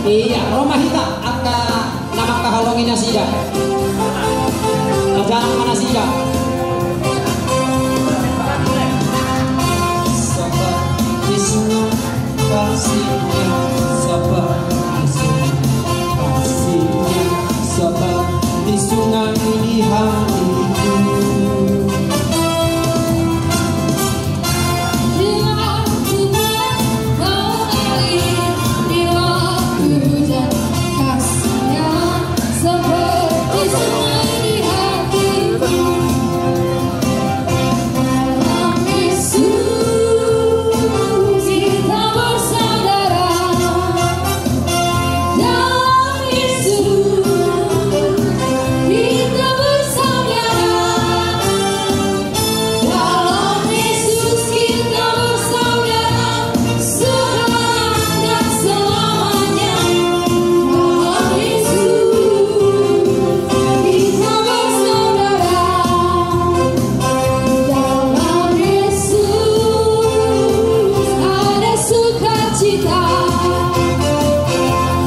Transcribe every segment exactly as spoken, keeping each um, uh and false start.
Ia, ro ma hita angka na mangkaholongi nasida. Tajalang ma nasida. Seperti sungai kasihnya, seperti sungai kasihnya, seperti sungai di hatiku. Dalam Yesus kita bersaudara, sekarang dan selamanya. Dalam Yesus kita bersaudara. Dalam Yesus ada sukacita.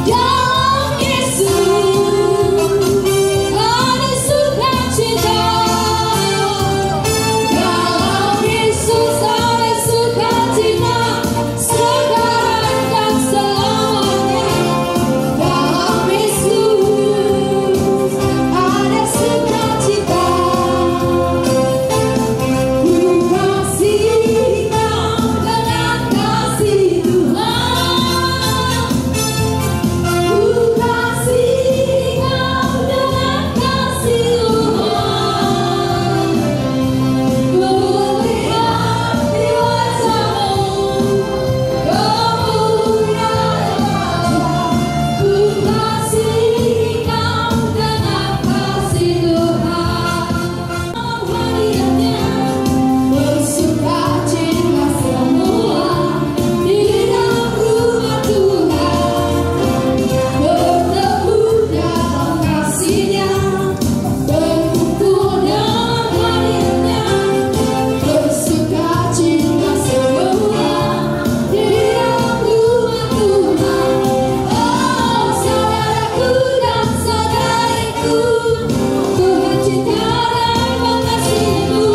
Dalam Yesus ada sukacita. Dalam Yesus ada sukacita. Sekarang dan selamanya. Dalam Yesus ada sukacita. Ku kasih kau dengan kasih Tuhan. Ku kasih kau dengan kasih Tuhan. Ku lihat di wajahmu kemuliaan Raja. Ku kasih kau dengan kasih Tuhan. Tuhan cinta dan pengasihmu,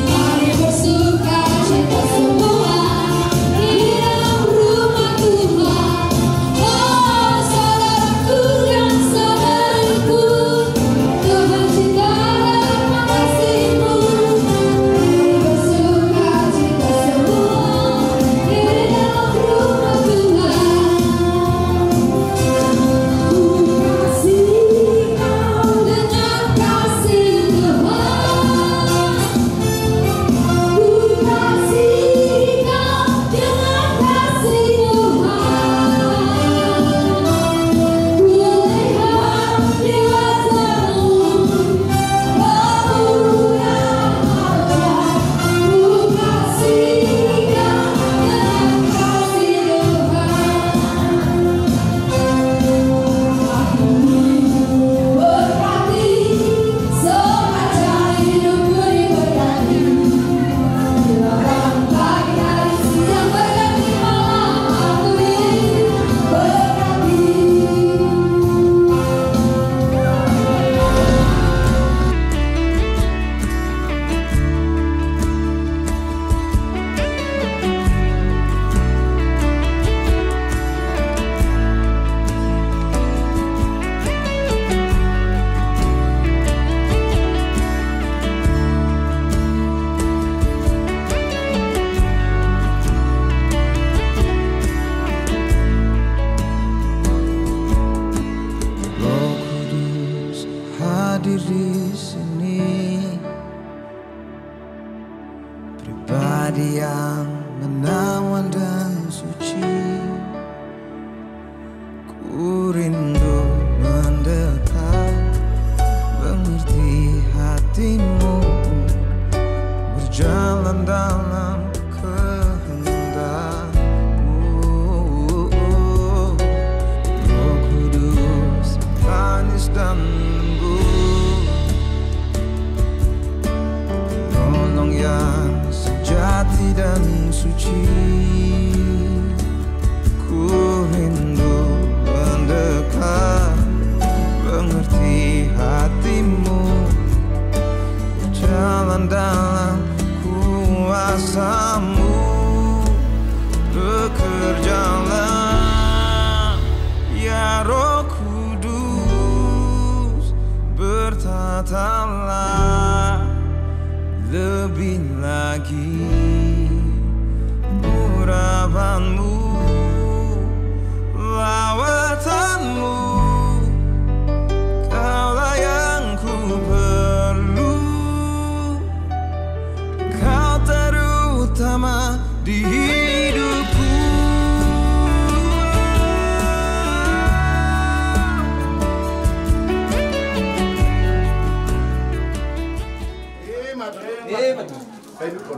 mari bersukacita semua di dalam rumah Tuhan. Oh, saudaraku dan saudariku, Tuhan cinta dan pengasihmu, mari bersukacita semua di dalam rumah Tuhan. Roh Kudus hadir di sini. Pribadi yang menawan dan suci, ku rindu mendekat, mengerti hatimu, berjalan dalam kehendakmu. Roh Kudus, tangis dan lembu, penolong yang sejati dan suci. Ku rindu Lebih lagi urapanmu, lawatanmu, kaulah yang ku perlu. Kau terutama di hidupku.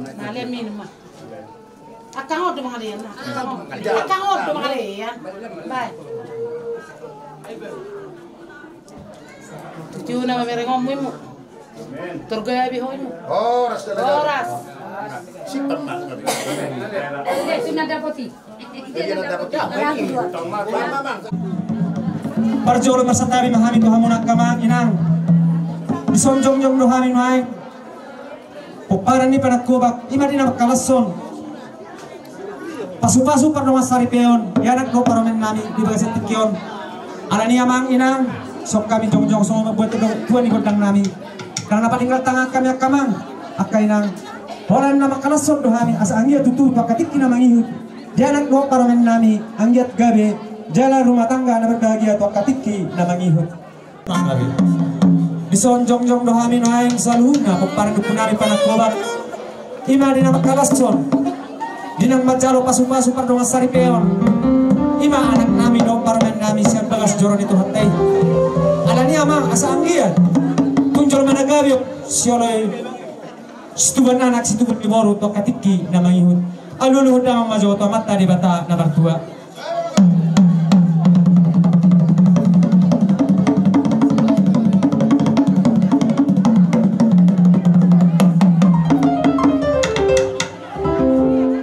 Male minum ma. Angka on do mangalean. Angka on do mangalean. Bae. Tutu nama merengon mu imu. Torgabi ho imu. Horas. Horas. Simpan ma. Parjolo marsantabi ma hami tu hamuna angka amang inang. Dison jongjong do hami nuaeng. Pomparan ni Panangkobak, ima di na mangkalashon pasupasu pardongan saripeon di anak dohot parumaen nami di bagasan tingki on. Alani amang inang, songon hami jongjong songon mambuat tua ni gondang nami. Ndang na patinggal tangan hami angka amang, angka inang. Holan na mangkalashon do hami asa anggiat tutu tu angka tingki na mangihut di anak dohot parumaen nami, anggiat gabe jala rumah tangga na berbahagia tu angka tingki na mangihut. Dison jongjong do hami nuaeng saluhutna pomparan ni ompu nami Panangkobak. Ima di na mangkalashon, di na manjalo pasupasu pardongan saripeon, ima anak nami dohot parumaen nami sian bagas joro ni Tuhanta i. Alani amang asa anggiat tung jolma na gabe sioloi situbuan anak situbuan ni boru tu angka tingki na mangihut. Alualuhon damang ma jo tu Amanta Debata na martua.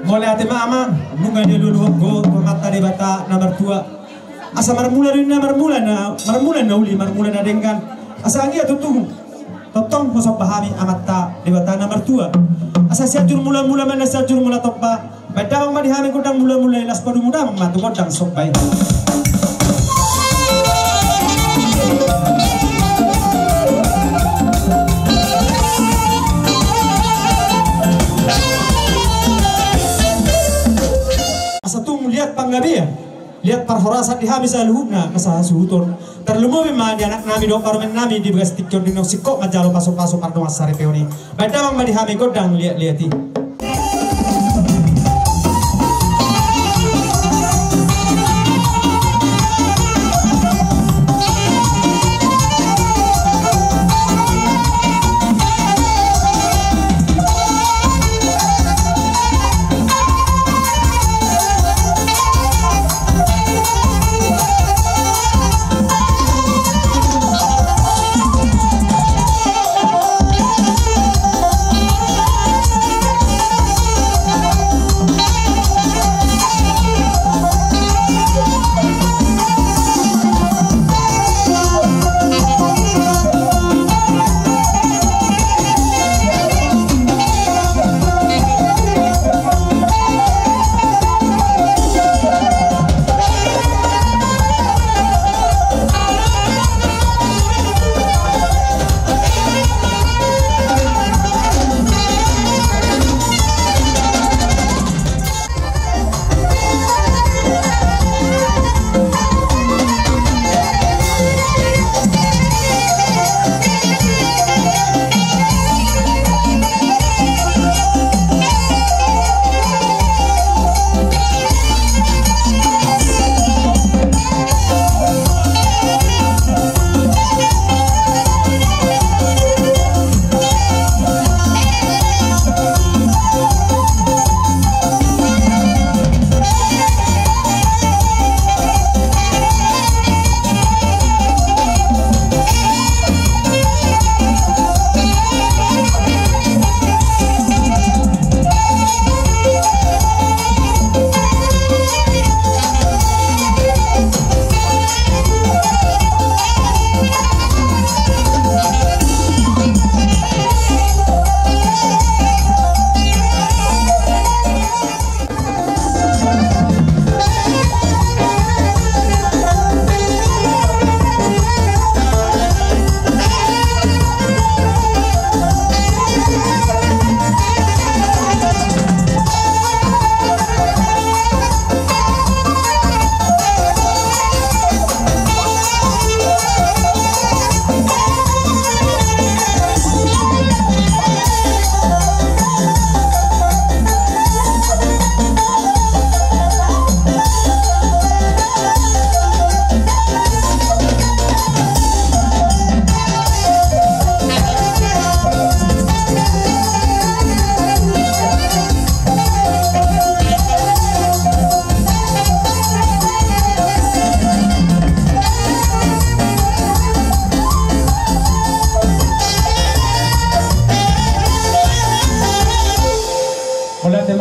Mauliate ma amang, nunga dialualuhon ho tu Amanta Debata na martua. Asa marmula do ninna, marmula na, marmula na uli, marmula na denggan. Asa anggiat tutu tongtong husomba hami Amanta Debata na martua. Asa Sianjur Mulamula ma ninna Sianjur Mulatompa. Baen damang ma di hami gondang mulamula i, laos padomu damang ma tu gondang somba i. Asa tung liat panggabean, liat parhorasan di hami saluhutna na sahasuhuton. Tarlumobi ma di anak nami dohot parumaen nami di bagas tingki on, di na singkop manjalo pasupasu pardongan saripeon i. Baen damang ma di hami gondang liatliat i.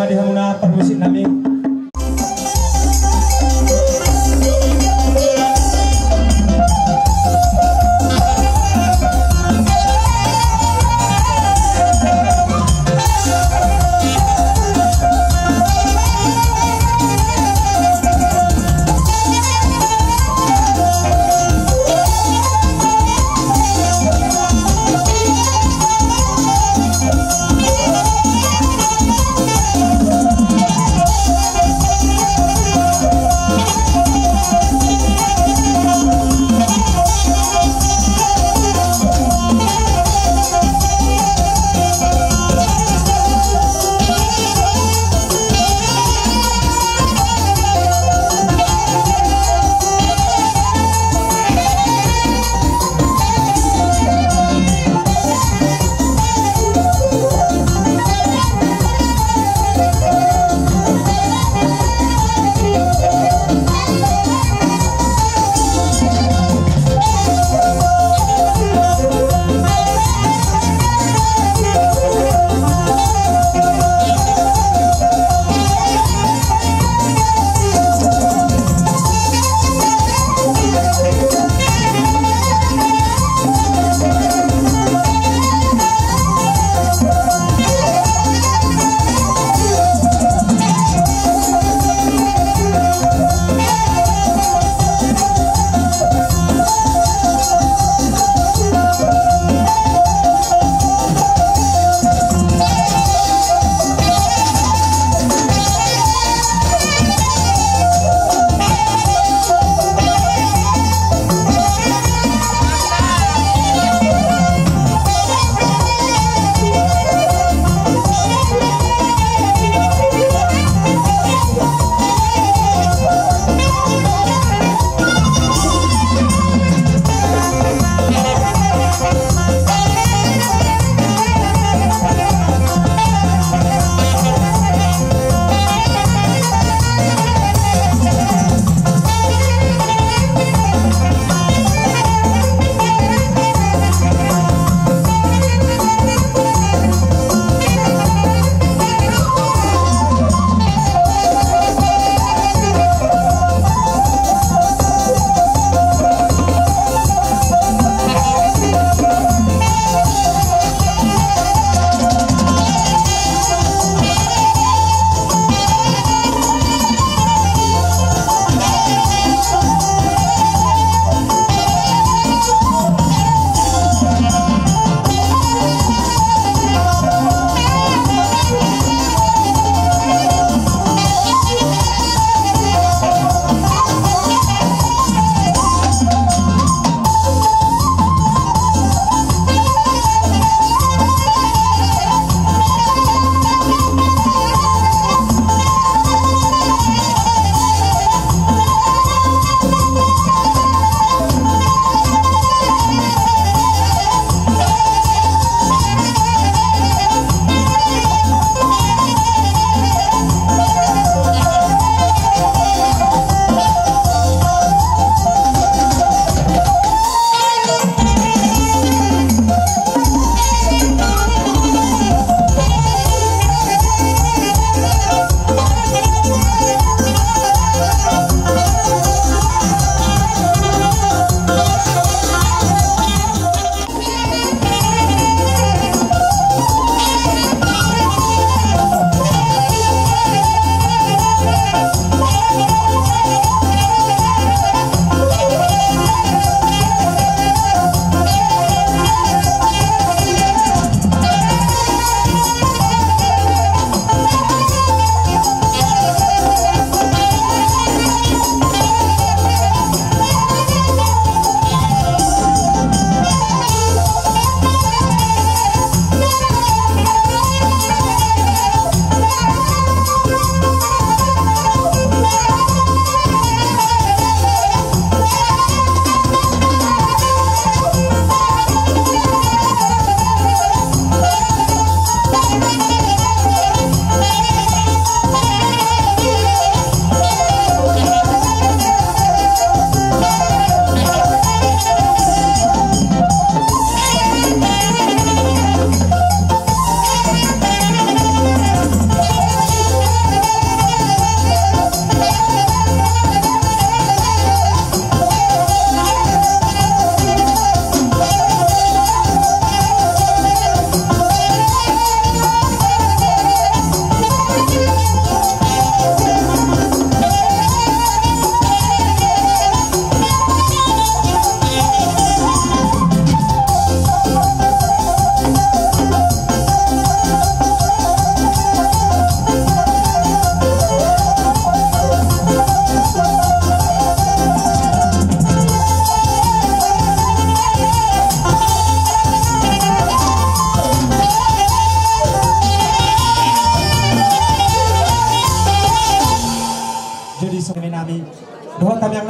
Di hamuna parmusik nami.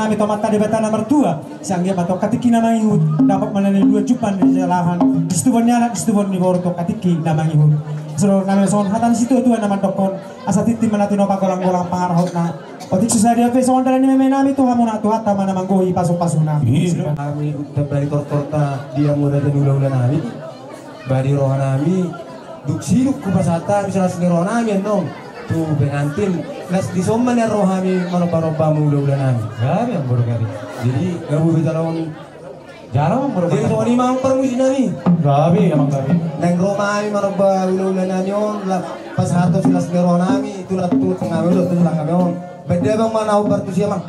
Hami tu Amanta Debata na martua, sai anggiat ma tu angka tingki na mangihut, dapot ma na niluluan jumpang ni jalahan, di situbuan ni anak, di situbuan ni boru tu angka tingki na mangihut. Songon hata ni situatua na mandokkon, asa tintin ma na tinopa, golanggolang pangarahutna. Otik so sadia pe songon dalan ni meme nami tu hamuna, Tuhanta ma na manggohi pasupasuna. Hami untap bari tortorta di hamu raja ni hulahula nami. Bari roha nami, dung sidung hupasahat hami silas ni roha nami annon tu pengantin, las dison ma nian roha nami manombanomba hamu hulahula nami. Gabe amang boru, gabe. Jadi gabe be jala on. Jala amang boru. Jadi songon i ma amang parmusik nami. Gabe amang, gabe. Naeng ro ma hami manomba hulahula nami on, laos pasahathon silas ni roha nami tu na tu tengah nami on, tu tulang nami on. Baen damang ma na hombar tusi, amang.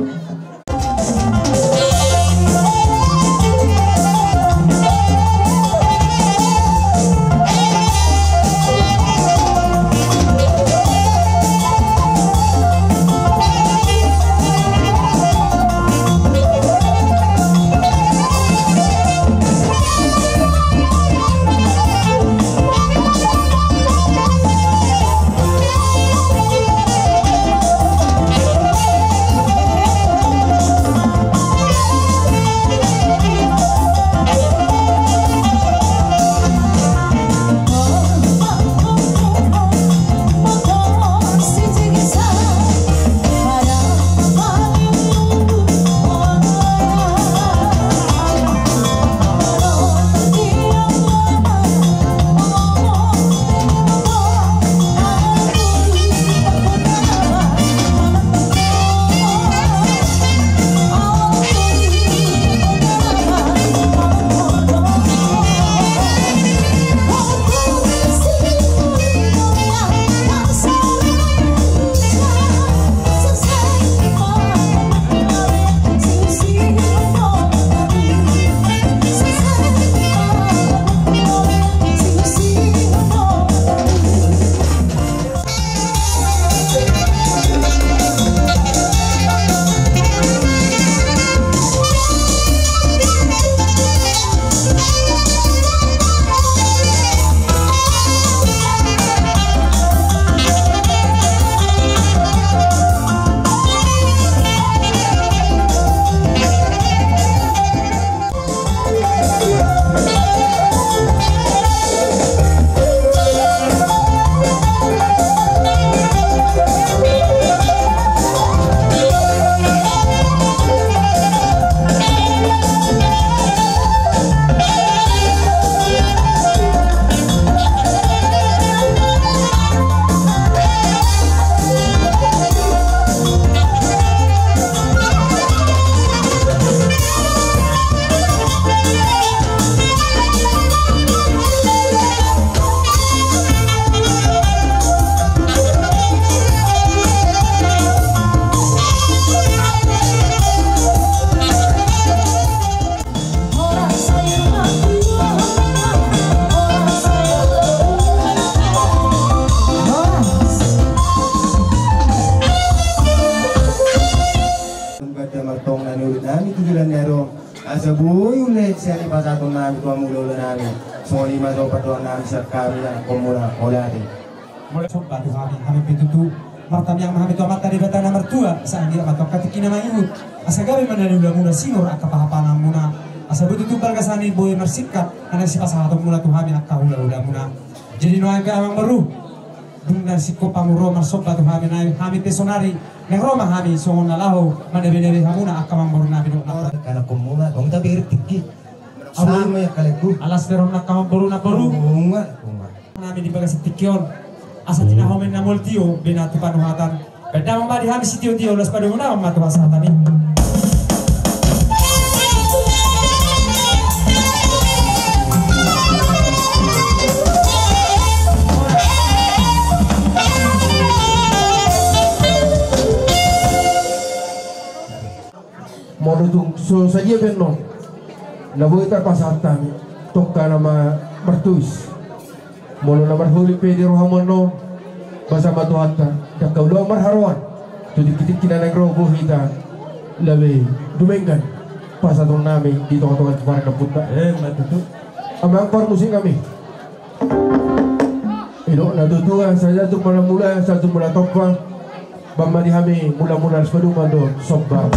Bada martong na niulut nami tu joloan ni ari on, asa boi ule sian i pasahaton nami tu hamu hulahula nami. Songon i ma jo pandohan nami sian hami anakkonmuna, mauliate. Molo somba tu hami, hami pe tutu martamiang ma hami tu Amanta Debata na martua, sai anggiat ma tu angka tingki na mangihut, asa gabe ma na niulamuna, sinur angka pahanpahanmuna, asa boi tutu balga sani boi marsingkat na sipasahatonmuna tu hami angka hulahulamuna. Jadi nuaeng pe amang boru, dung na singkop hamu ro marsomba tu hami, nai hami pe sonari naeng ro ma hami songon na laho mandabedabe hamuna angka amang boru nami dohot na. Anakkonmuna, tong tabirit tingki. Alas pe ro na angka amang boru, namboru nami di bagasan tingki on. Asa tinahomen na molo tio be na tu panuhatan. Baen damang ma di hami sitiotio, laos padomu damang ma tu hasahatan i. Molo tung so sadia pe annon na boi tarpasahat hami, tongka nama martuis. Molo na marholi pe di rohamu annon, basa ma Tuhanta, ndang haulang marharoan tu tingkitingki na naeng ro, boi hita labe dumenggan pasahaton nami di tongatonga ni parnampunta. Emma tutu. Amang parmusik nami. Didok natuatua, sahat tu mula-mula, sahat tu mula tompa. Baen ma di hami mula-mula, laos padomu ma dohot somba.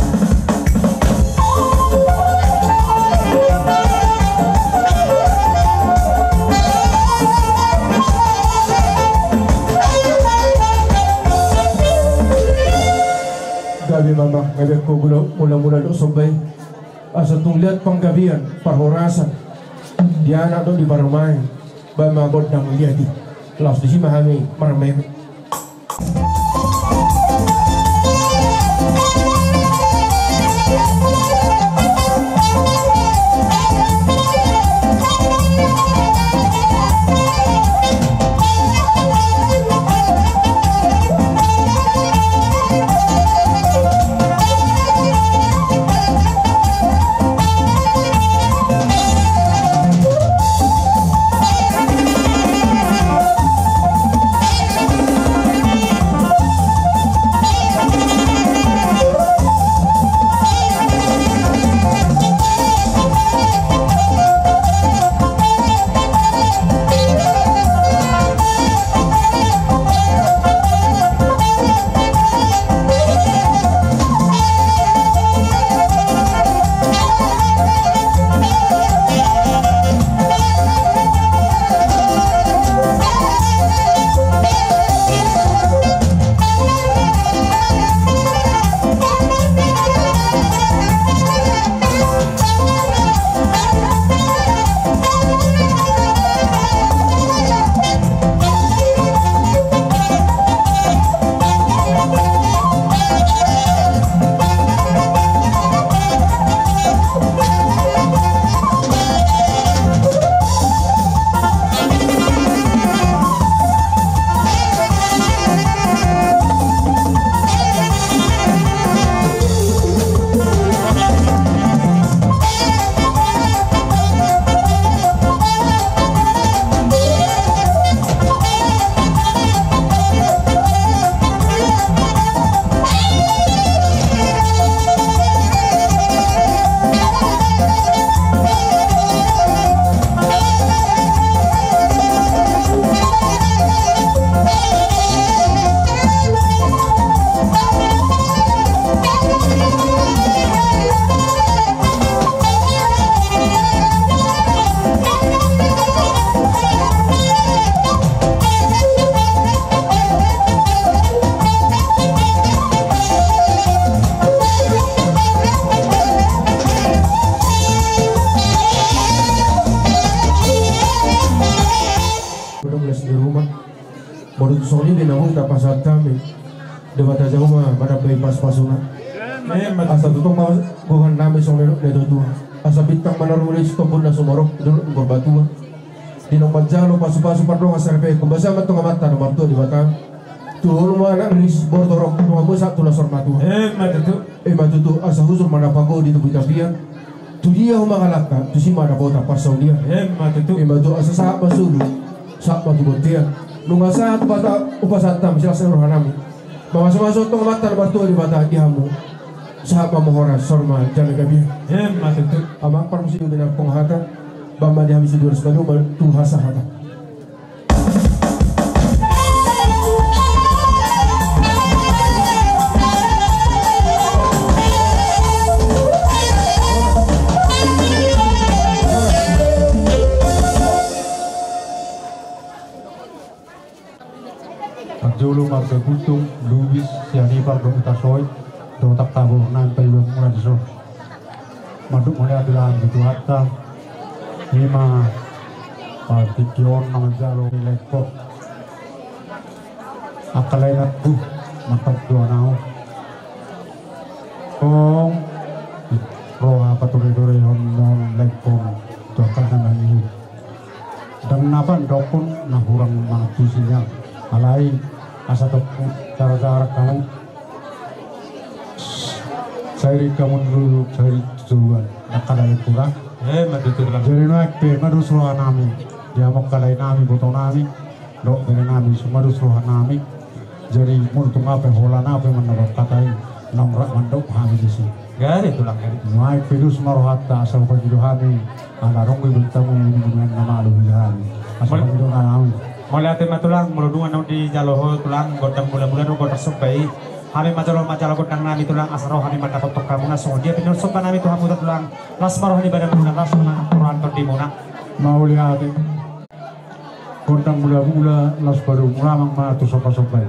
Mula-mula dohot somba i, asa tung liat panggabean parhorasan di anak dohot di parumaen, baen ma gondang liat i. Laos disi ma hami marmeme. Molo tung songon i be na boi tapasahat hami, Debata Jahowa ma manambai pasupasu-Na. Asa tutu ma gohan nami songon na nidok ni natuatua. Asa bintang ma na rumiris, tombun na sumorop di dolok ni Purbatua. Di naung manjalo pasupasu pardongansaripeon, humbasaan ma tu Amanta na martua Debata. Tu dolok ma na riris, boru torop, dongan muse tu las ni saur matua. Ima tutu. Ima tutu, asa hujur ma na pago di tubu tapian. Tu dia hamu mangalangka, tusi ma dapotan parsaulian. Ima tutu. Ima tutu, asa sahat ma solu, sahat ma tu bontean. Nunga sahat upa-, upasahat hami, silas ni roha nami. Mamasumasu Amanta na martua Debata di hamu. Sahat ma hamu horas, saur matua jala gabe. Ima tutu. Amang parmusik, di na pung hata, baen ma di hami sude horas, baen ma tu hasahatan. Parjolo marga Gultom, Lubis, Sianipar dohot Hutasoit, dohot angka boru nami paimula-mula dison. Mandok mauliate ma di Tuhanta, ima partingkian on na manjalo di laengkon. Angka lae nangkin, mantap dohot naung. Tong, roha patureturehon ma laengkon tu angka na mangihut. Ndang na pandokkon na hurang mangantusi nian. Alai asa tong jarajaran hamu. Sairing hamu dulu, sairing tu Tuhan. Ndang ada yang kurang. Eh, ma tutu, Tulang. Jadi nuaeng pe, mados roha nami. Di hamu angka lae nami, iboto nami. Dohot bere nami, so mados roha nami. Jadi molo tung aha pe, holan aha pe mandapothon hata i, naung rap mandok hami disi. Gari, Tulang, gari. Nuaeng pe dos ma rohanta, asa hupangido hami, ala adong do ibotomu, di na malo di hami. Asa hupangido hami. Mauliate ma, Tulang, molo dung naung dijalo ho, Tulang, gondang mula-mula dohot gondang somba i. Hami ma jolo manjalo gondang nami, Tulang, asa ro hami mandapothon hamuna, songon dia pe na somba nami tu hamu, Tulang. Las ma roha ni badanmuna, las ma roha ni tondimuna. Mauliate. Gondang mula-mula, las badanmuna, amang, ma tu somba-somba i.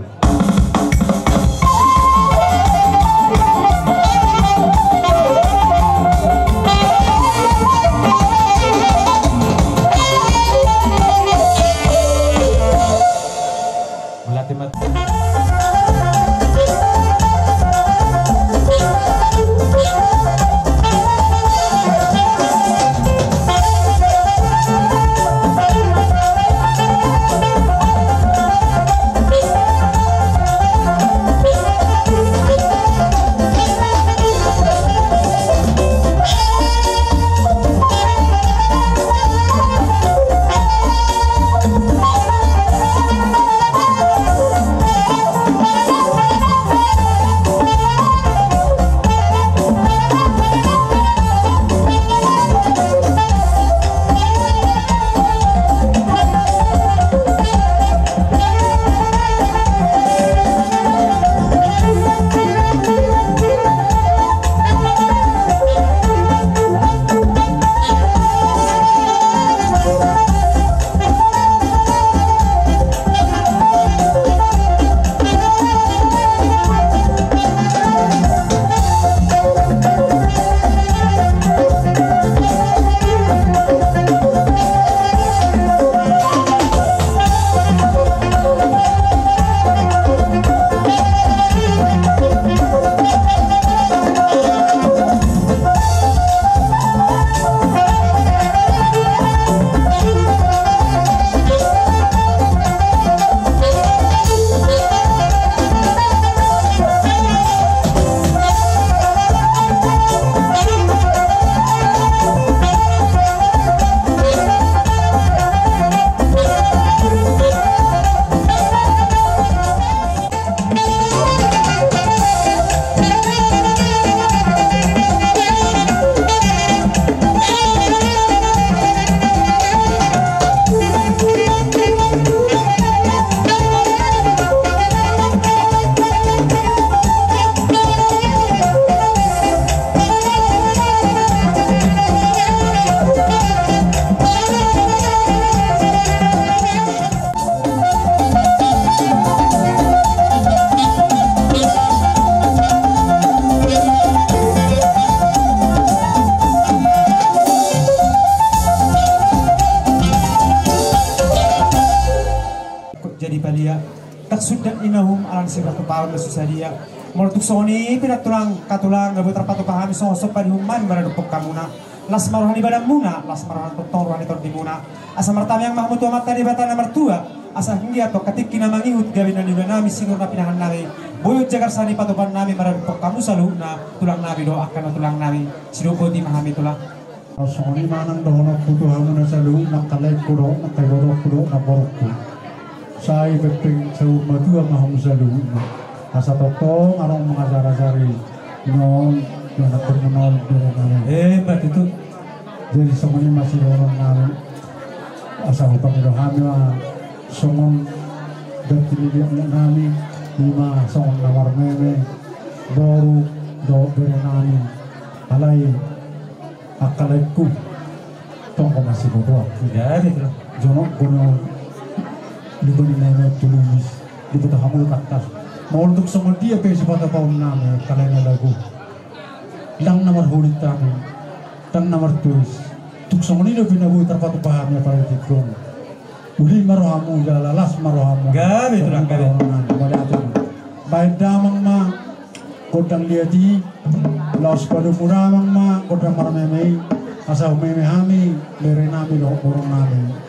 Jadi palia, tak suda ni na hum alang sirah tu paon na susa dia. Molo tung songon i pe da tulang, hatulang, na boi tarpatupa hami songon somba ni hum nami maradophon hamuna. Las ma roha ni badanmuna, las ma roha ni tongtong roha ni tondimuna. Asa martangiang ma hamu tu Amanta Debata na martua, asa anggiat tu angka tingki na mangihut gabe na niula nami, sinur na pinahan nami, boi jagar sari patupaon nami maradophon hamu saluhutna, tulang nami dohot angka na tulang nami. Sidok boti ma hami tulang. Songon i ma nang dohononku tu hamu na saluhutna, angka laengku dohot angka ibotongku dohot namborungku. Sai pengpeng saur matua ma hamu saluhutna. Asa tongtong adong mangajar-ajari na on, ianakhonmuna on, bere nami. Eh, emma tutu. Jadi songon i ma sidohonon nami. Asa hupangido hami ma songon ganti ni liat nami, i ma songon na marmeme, boru dohot bere nami. Alai angka laengku, tonggo ma sibotoan. Jadi tulang. Jonok gono lupa ni nai na tulubis, lupa tu hamu lupa tas. Molo tung songon dia pe sipatupaon nami, angka lae na lagu. Ndang na marhulit hami, ndang na martulis. Tung songon i dope na boi tarpatupa hami apala di tingki on. Uli ma rohamu, jala las ma rohamu. Gabe tulang, gabe. Mauliate ma. Baen damang ma gondang liat i, laos padomu damang ma gondang marmeme i, asa humeme hami, bere nami dohot boru nami.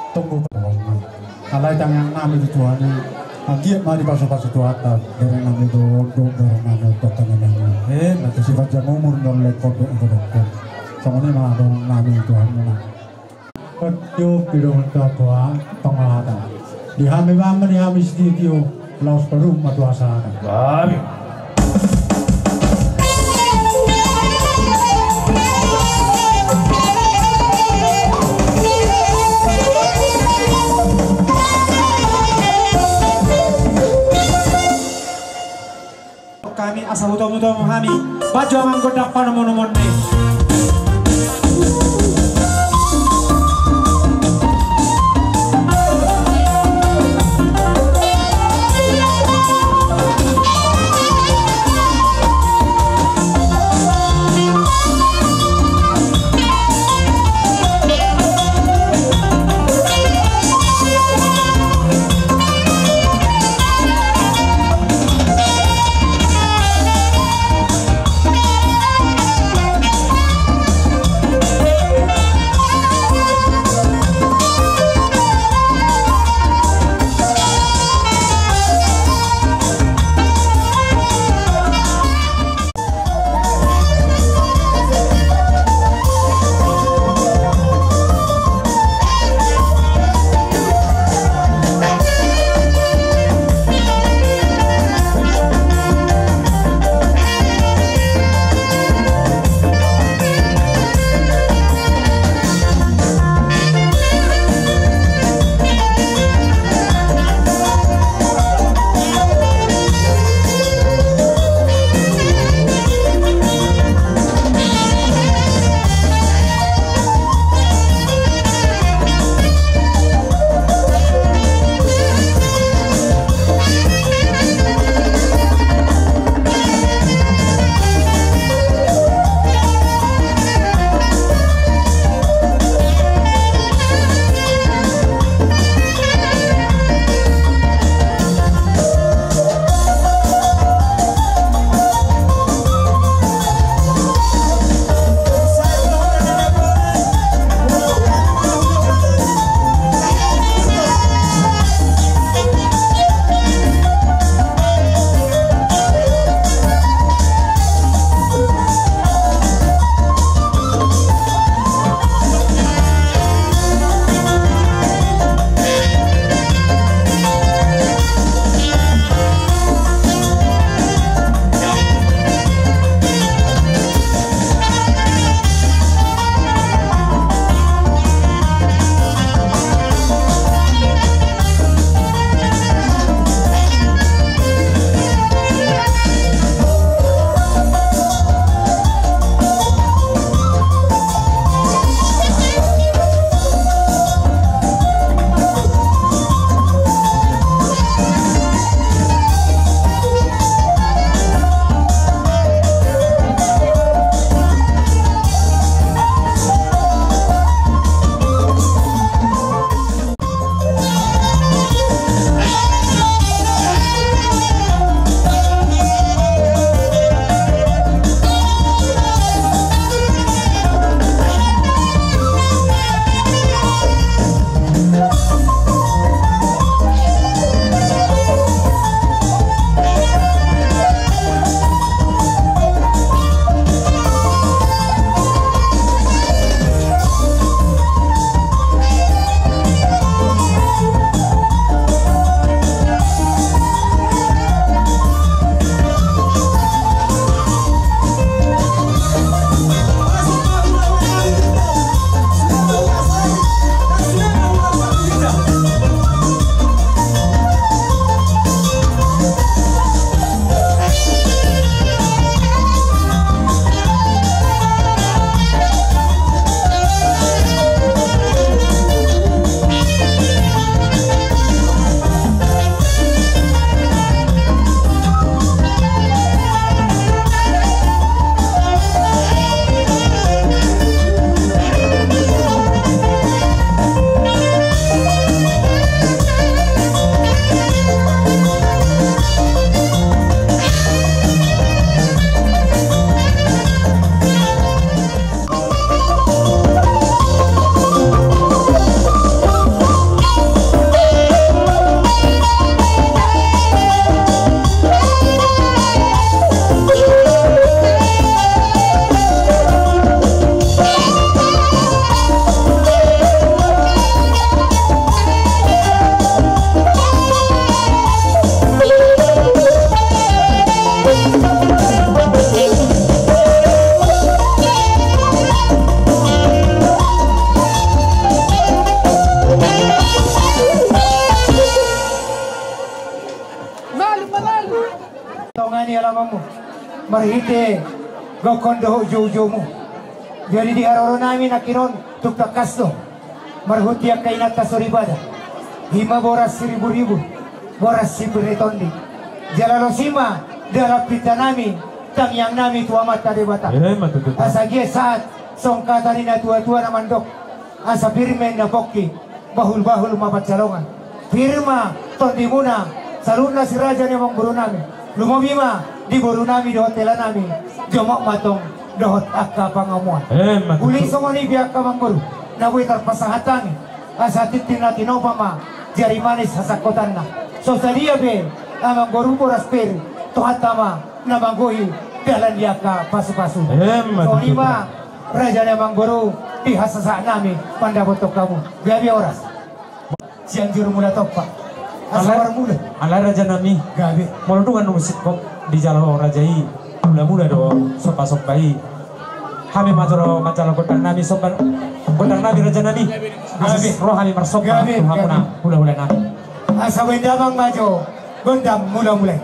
Tunggu. Alai tangiang nami tu Tuhan i, anggiat ma dipasu-pasu Tuhanta bere nami dohot boru nami, dohot tangiang nami. Eh, na tu si panjang umur dohot laengkon dohot ibotongkon. Songon i ma dohonon nami tu hamuna. Tio pido menta tua pangahata. Di hami bama, di hami sitio, laos padomu ma tu hasahatan. Amin. Hami asa hutomu-tomu hami, bajo amang gondang panomu-nomu ni. Marhite gokhon dohot joujoumu. Jadi di haroro nami nangkin on tung tangkas do marhite angka inanta soripada. Ima boras siribu-ribu, boras sipir ni tondi. Jala losi ma dalan pinta nami, tangiang nami tu Amanta Debata. Asa gia sahat songon hata ni na tua-tua na mandok, asa pir ma inna pongki, bahul-bahul ma pansalongan. Pir ma tondimuna, saluhutna si raja ni amangboru nami. Lumobi ma di boru nami dohot hela nami, jomok ma tong dohot angka pangomoan. Uli songon i pe angka amangboru, na boi tarpasahat hami, asa tintin na tinopa ma jari manis hasangkotanna. So sadia pe amangboru boras pir, Tuhanta ma na manggohi dalan di angka pasu-pasu. Songon i ma raja ni amangboru, di hasasahat nami mandapothon hamu. Gabe horas. Sianjur Mula Tompa. Asa marmula. Alai raja nami, gabe. Molo dung annon singkop dijalo raja i, mula-mula do somba-somba i. Hami ma jolo manjalo gondang nami somba, gondang nami raja nami. Asa ro hami marsomba tu hamuna hula-hula nami. Asa baen damang ma jo gondang mula-mula i.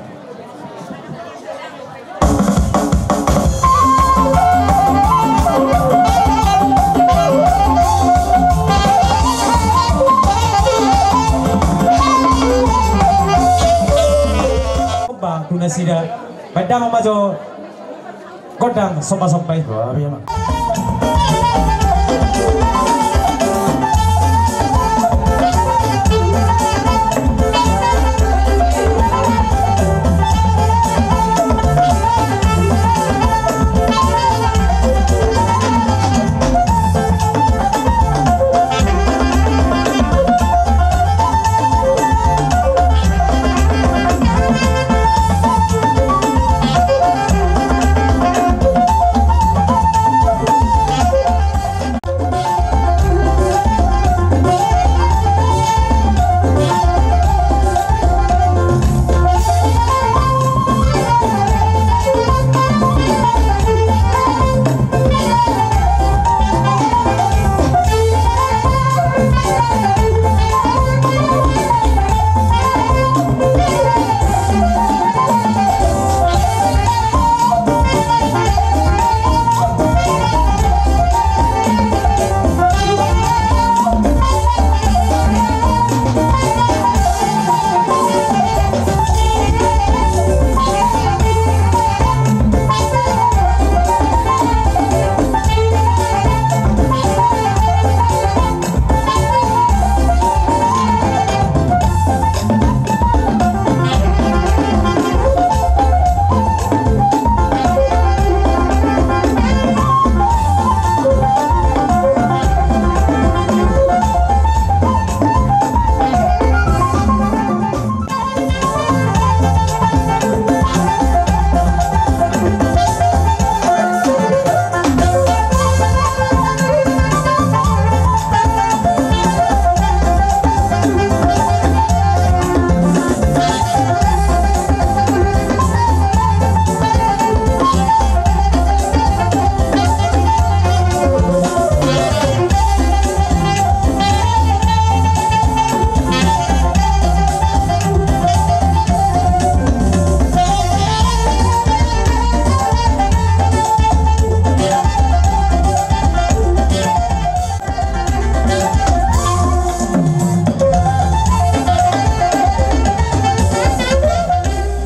Ba tu nasida baen damang ma jo gondang somba-somba i.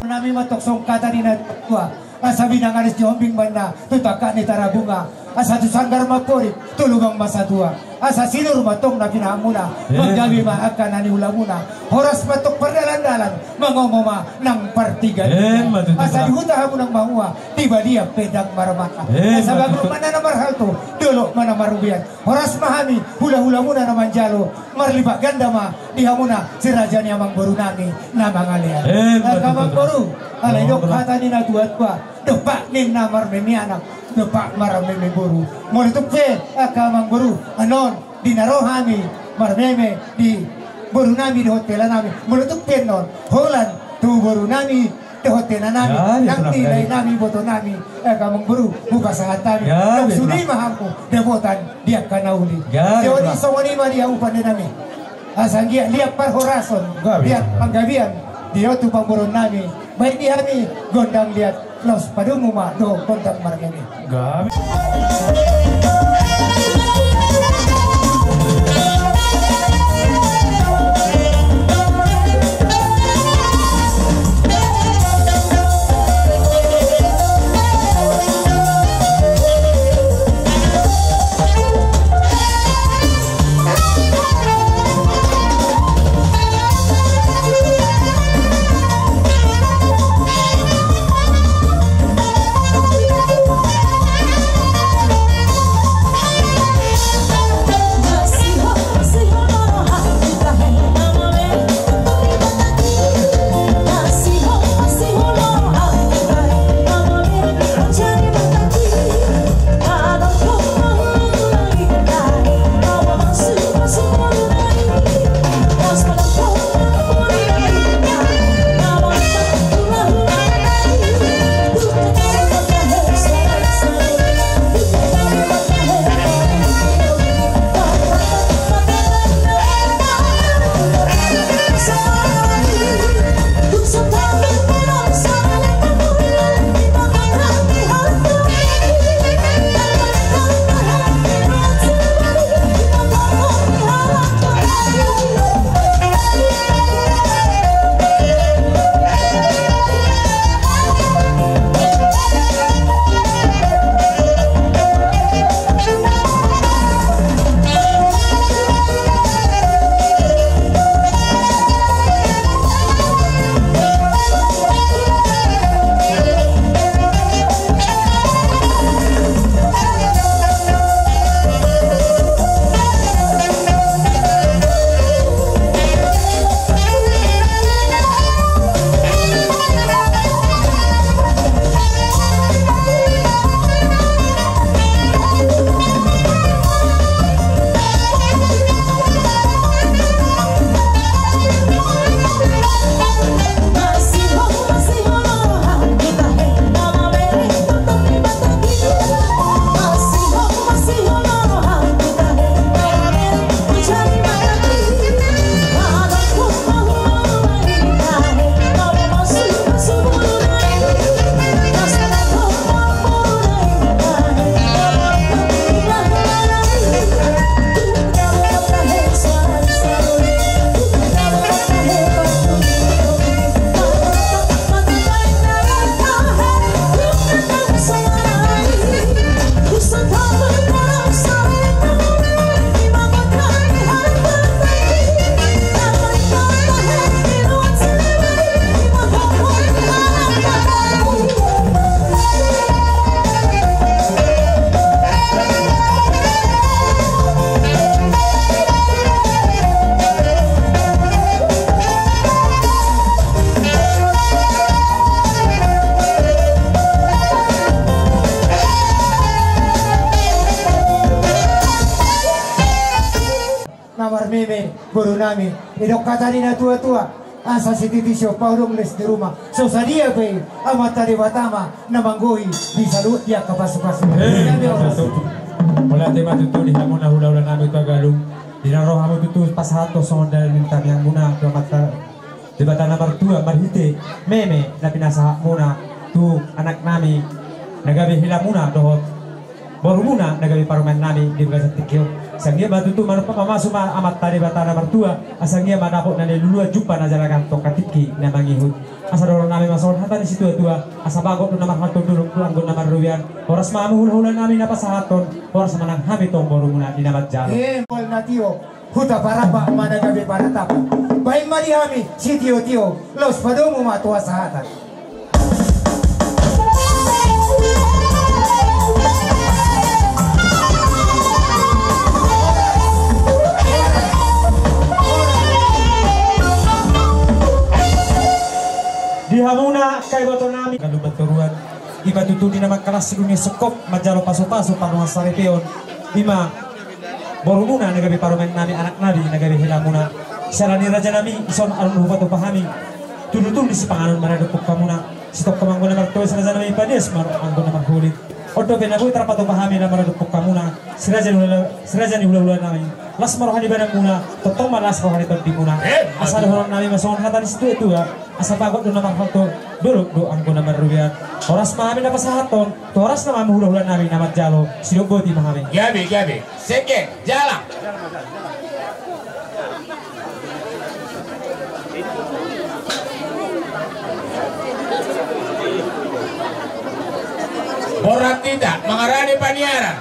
Nami ma tong songon hata ni na tua. Asa binanga ni Sihombing ma inna tu tangkak ni Tarabunga. Asa tu sanggar ma porik, tu lubang ma satua. Asa sinur ma tong na pinahanmuna. Manggabe ma angka na niulamuna. Horas ma tong pardalan-dalan, mangomo ma nang partigatiga. Asa di huta hamu nang mahua, di balian pe ndang marmata. Asa bagot ma na marhalto, dolok ma na marubean. Horas ma hami hula-hulamuna na manjalo, marlipat ganda ma di hamuna si raja ni amangboru nami na mangalean. Angka amangboru, alai didok hata ni na tua-tua, dompak ninna marmeme anak, dompak marmeme boru. Molo tung pe angka amangboru, annon di na ro hami marmeme di boru nami dohot hela nami, molo tung pe annon holan tu boru nami dohot hela nami, nang di lae nami, boto nami, angka amangboru, hupasahat hami. Sude ma hamu dapotan di angka na uli. Jadi songon i ma di hamu pande nami. Asa anggiat liat parhorason, liat panggabean di on tu pamoruon nami. Baen di hami gondang liat Laos padomu ma dohot gondang marmeme. Gabe. Na marmeme boru nami, didok hata ni na tua-tua, asa sititi siompa hudong les di ruma. So sadia pe Amanta Debata ma na manggohi di saluhut di angka pasu-pasu. Mauliate ma tutu di hamuna hula-hula nami tu Agalung, di na ro hamu tutu pasahathon songon dalil ni tangiangmuna tu Amanta Debata na martua marhite meme na pinasahatmuna tu anak nami na gabe helamuna dohot borumuna na gabe parumaen nami di bagasan tingki on. Sian i ma tutu manumpak mamasu ma Amanta Debata na martua, asa sian i ma dapot na niluluan, jumpa na jala gantong, angka tingki na mangihut. Asa dohonon nami ma songon hata ni situa-tua: Asa bagot do na marhalto, dolok do anggo na marrobean. Horas ma hamu hula-hula nami na pasahathon, horas ma nang hami tong borumuna di na manjalo. Embal na tio, huta Paramba ma na gabe paratapan. Baen ma di hami sitio-tio, laos padomu ma tu hasahatan. Di hamuna angka iboto nami, galubat toruan, i ma tutu di na mangkalas di dunia singkop manjalo pasu-pasu parrohatan saripeon, i ma borumuna na gabe parumaen nami, anak nami na gabe helamuna. Siala ni raja nami, dison alum do hupatupa hami tudu-tudu ni sipanganon ma na didok hamuna. Sitongka ma anggo na martoes, raja nami, padias ma anggo na marholi. On dope na boi tarpatupa hami na maradophon hamuna, si raja ni hula-, si raja ni hula-hula nami. Las ma roha ni badanmuna, tongtong ma las roha ni tondimuna. Eh, asa dohonon nami ma songon hata ni situatua, asa bagot do na marhalto, dolok do anggo na marrobean. Horas ma hami na pasahathon, tu horas na ma hula-hula nami na manjalo, sidok boti ma hami. Gabe, gabe. Seke, jala. Borhat hita mangarade paniaran.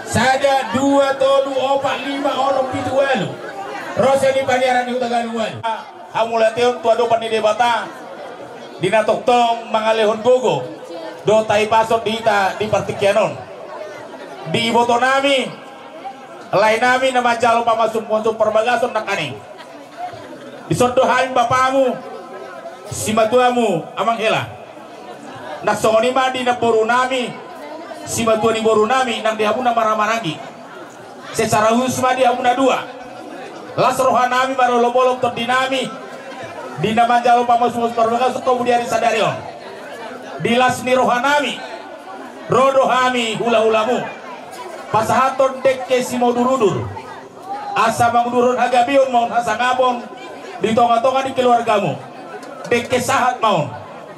Sada, dua, tolu, opat, lima, onom, pitu, ualu. Rose ni paniaran ni Hutagaluan. Hamauliateon tu adopan ni Debata di na tongtong mangalehon gogo dohot hahipason di hita di partingkian on. Di iboto nami, lae nami na manjalo pamasumon tu parbagason nangkaning. Dison do hami bapamu, simatuamu, Amang Hela. Nang songon i ma di namboru nami, simatua ni boru nami, nang di hamu na marhahamaranggi. Secara khusus ma di hamu na dua. Las roha nami marolopolop tondi nami di na manjalo pamasumon parbagason hamu di ari sadari on. Di las ni roha nami, ro do hami hulahulamu pasahathon dengke simudurudur. Asa mangudurhon hagabeon ma on, hasangapon di tongatonga ni keluargamu. Dengke sahat ma on.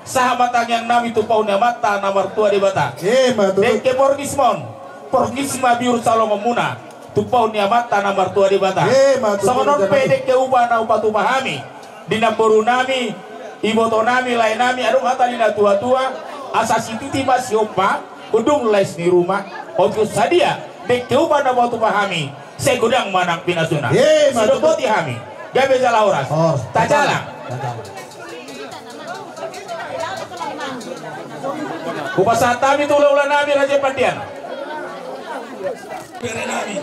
Sahat ma tangiang nami tu pahu ni Amanta na martua Debata. Ima tutu. Dengke porgis ma on. Porgis ma biur salongonmuna tu pahu ni Amanta na martua Debata. Ima tutu. Songon on pe dengke upa na hupatupa hami di namboru nami, iboto nami, lae nami, adong hata ni na tuatua, asa sititi ma sihompa, unduk las ni ruma. Otik sadia dengke upa na hupatupa hami, sai godang ma nang pinasuna. Ima tutu. Sidok boti hami. Gabe jala horas. Horas. Tajala. Tajala. Hupasahat hami tu hulahula nami Raja Pandian. Bere nami,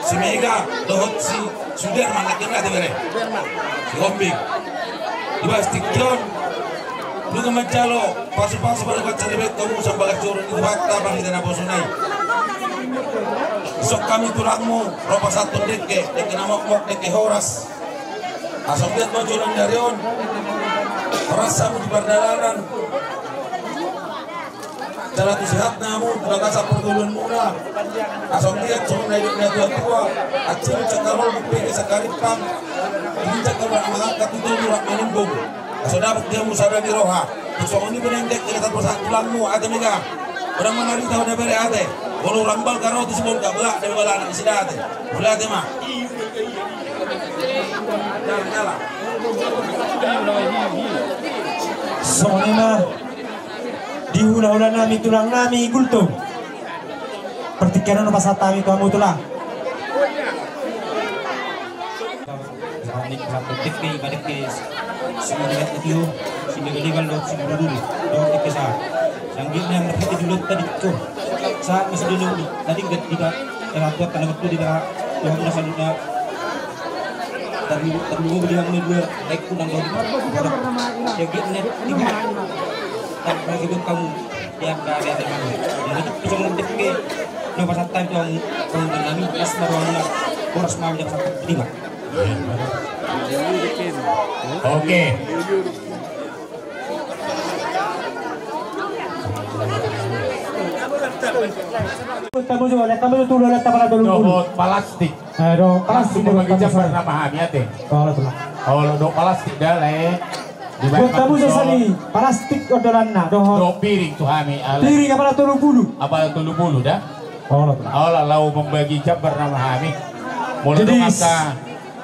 si Mega dohot si Suderman, nangkin na tu bere. Si Ombing. Di bagasan tingki on, nunga manjalo pasupasu, baru baca di bek kamu sambagas joro ni Tuhanta, bang hita na poso nai. Sok hami tulangmu, ro pasahathon dengke, dengke na mokmok, dengke horas. Asa umliat ma jolo ni ari on. Horas hamu di pardalanan. Jala tu sehat ma hamu di bagasan parngoluonmuna. Asa umliat songon na nidok ni natuatua. Ancak cakkarol, bupege sangkarimpang. Ini cakkarol, mangangkat tu tolu, rap manimbung. Asa dapot di hamu sada ni roha. Tung songon i pe na dengke na tarpasahat tulangmu, ate Mega. Unang manari tahu na bere ate. Molo rambal karo tu sibon kabela, da bala anak sida ate. Mauliate ma. Songon i ma di hulahula nami, tulang nami Gultom. Partingkian on pasahat hami tu hamu tulang. Sahat ni pasahat dengke, ima dengke simudurudur na tio, silegal-legal dohot simudurudur, dohot dengke sahat. Sanggiat ni anggar hita di ulaonta di tingki on. Sahat ma sidoli, tadi anggiat hita, era tuat tanaman tu di tengah, Tuhan na saluhutna. Tarlu-, tarlumobi di hamu na dua, baik pun nang dohot. Sanggiat ni tingki. Tarlumobi kamu. Ia, gabe, gabe, gabe. Nah, itu bisa ngomong dengke. Nah, pas time tuh, tuh, nami, pas baru anak, boras mau dapat satu terima. Oke. Kamu juga, kamu tuh, lu lihat apa tuh, lu? Dohot palastik. Eh, dohot palastik. Langsung dohot pembagi palastik. Jam bernama hami, ate. Kalau tuh. Kalau dohot palastik dah, le. Buat tamu sasali, palastik ondolanna, dohot. Dohot piring tu hami, ala. Piring apala tolu pulu. Apala tolu pulu, da? Olo, olo, laho mambagi jambar nama hami. Molo. Jadi, dongan sa,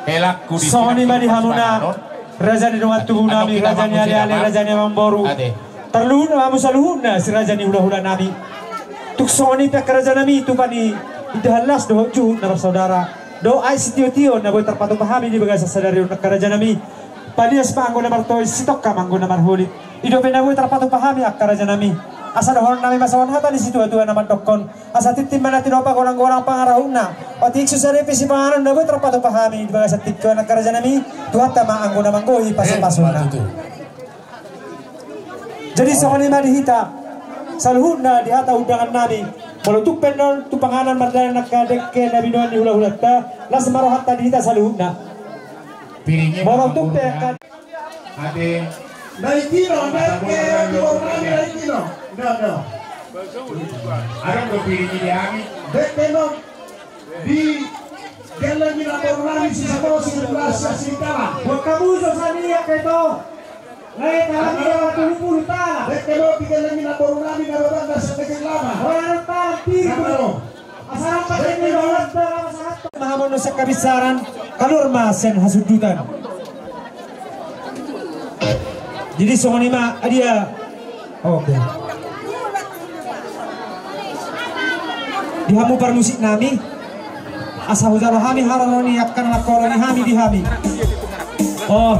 helakku di songon i ma di hamuna, raja ni dongan tubu nami, raja ni aleale, raja ni amangboru. Ate. Tarlumobi hamu saluhutna, si raja ni hulahula nami. Tung songon i pe angka raja nami, tupa ni indahan las dohot juhut na marsaudara. Dohot aek sitiotio na boi tarpatupa hami di bagasan sadari on angka raja nami. Palias ma anggo na martois, sitongka ma anggo na marholit. I dope na boi tarpatupa hami angka raja nami. Asa dohonon nami ma songon hata ni situatua na mandokkon. Asa tintin ma na tinopa, golang-golang pangarahutna. Otik so saripe sipanganon na boi tarpatupa hami di bagasan tingki on angka raja nami. Tuhanta ma anggo na manggohi pasupasuna. Eh, ma tutu. Jadi songon i ma di hita saluhutna di hata undangan nami. Molo tung pe annon tu panganan mardalan angka dengke na binoan ni hulahulanta, las ma rohanta di hita saluhutna. Molo tung pe angka. Ate. Dari tino, dari tino, dari tino. No, no. Adong do piring i di hami. Bete non. Di gelleng ni namboru nami si Samosi di Las Sasintama. Buat kamu so sania keto. Lai kami ya waktu puluh taon. Bete non di gelleng ni namboru nami na babang na setegel lama. Orang taon piri. Asa apa ini? Mahamon no sakabissaran, kalur ma sen hasundutan. Jadi songon i ma adia. Oke. Di hamu parmusik nami, asa hujalo hami haroro ni angka na mangkoroni hami di hami. Oh.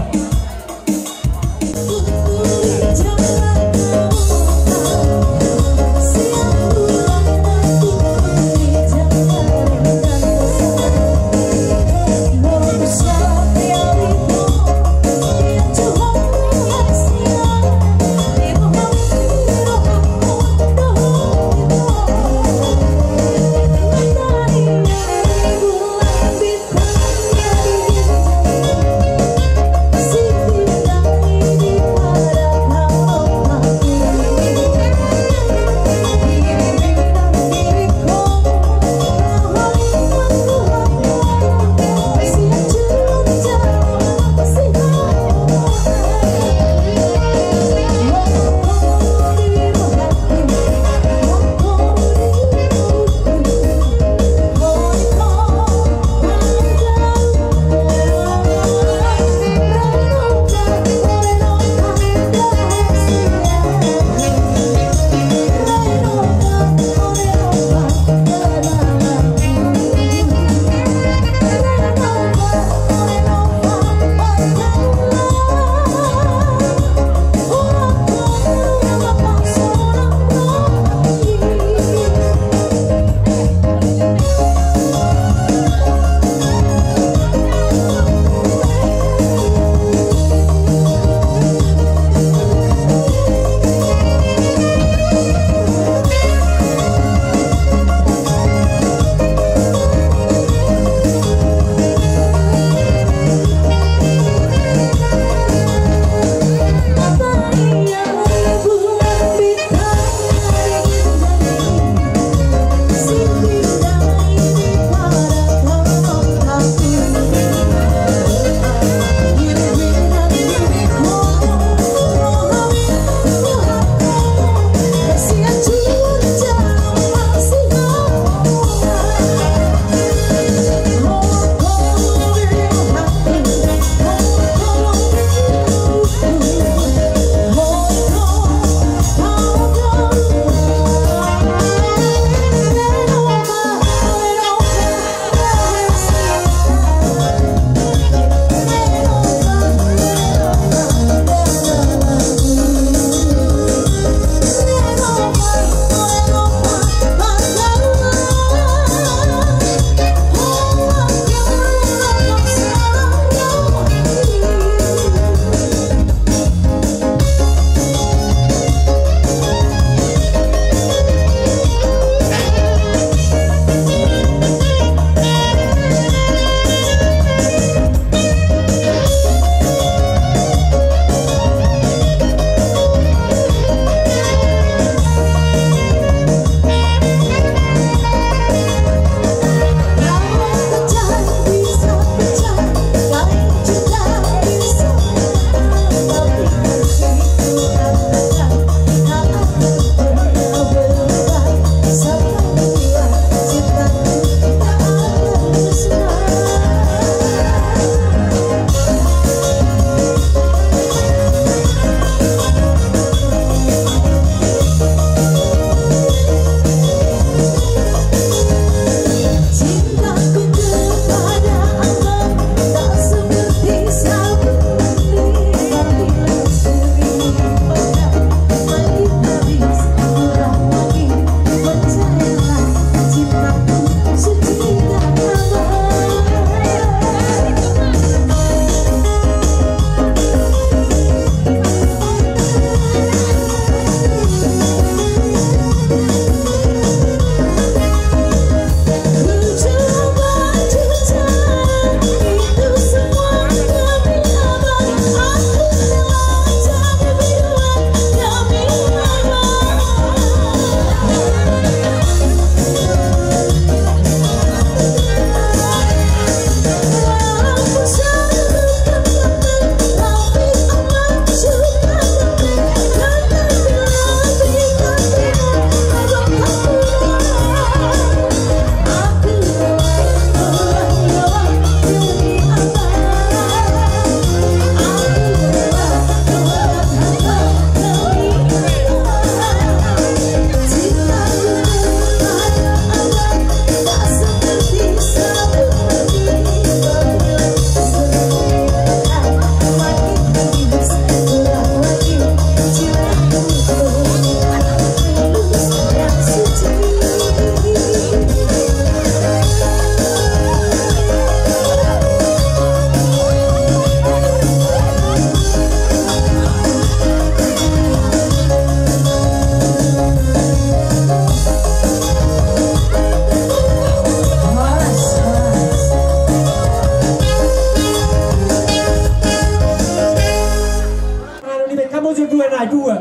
Dua na, dua.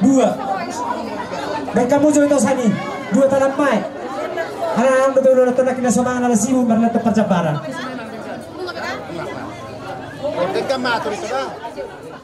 Dua. Baen hamu jo ito sani. Dua talam mai. Ala nang do tolu na tolak na somangan ala sibu marlato parjabaran. Dengkan ma tu itu dah.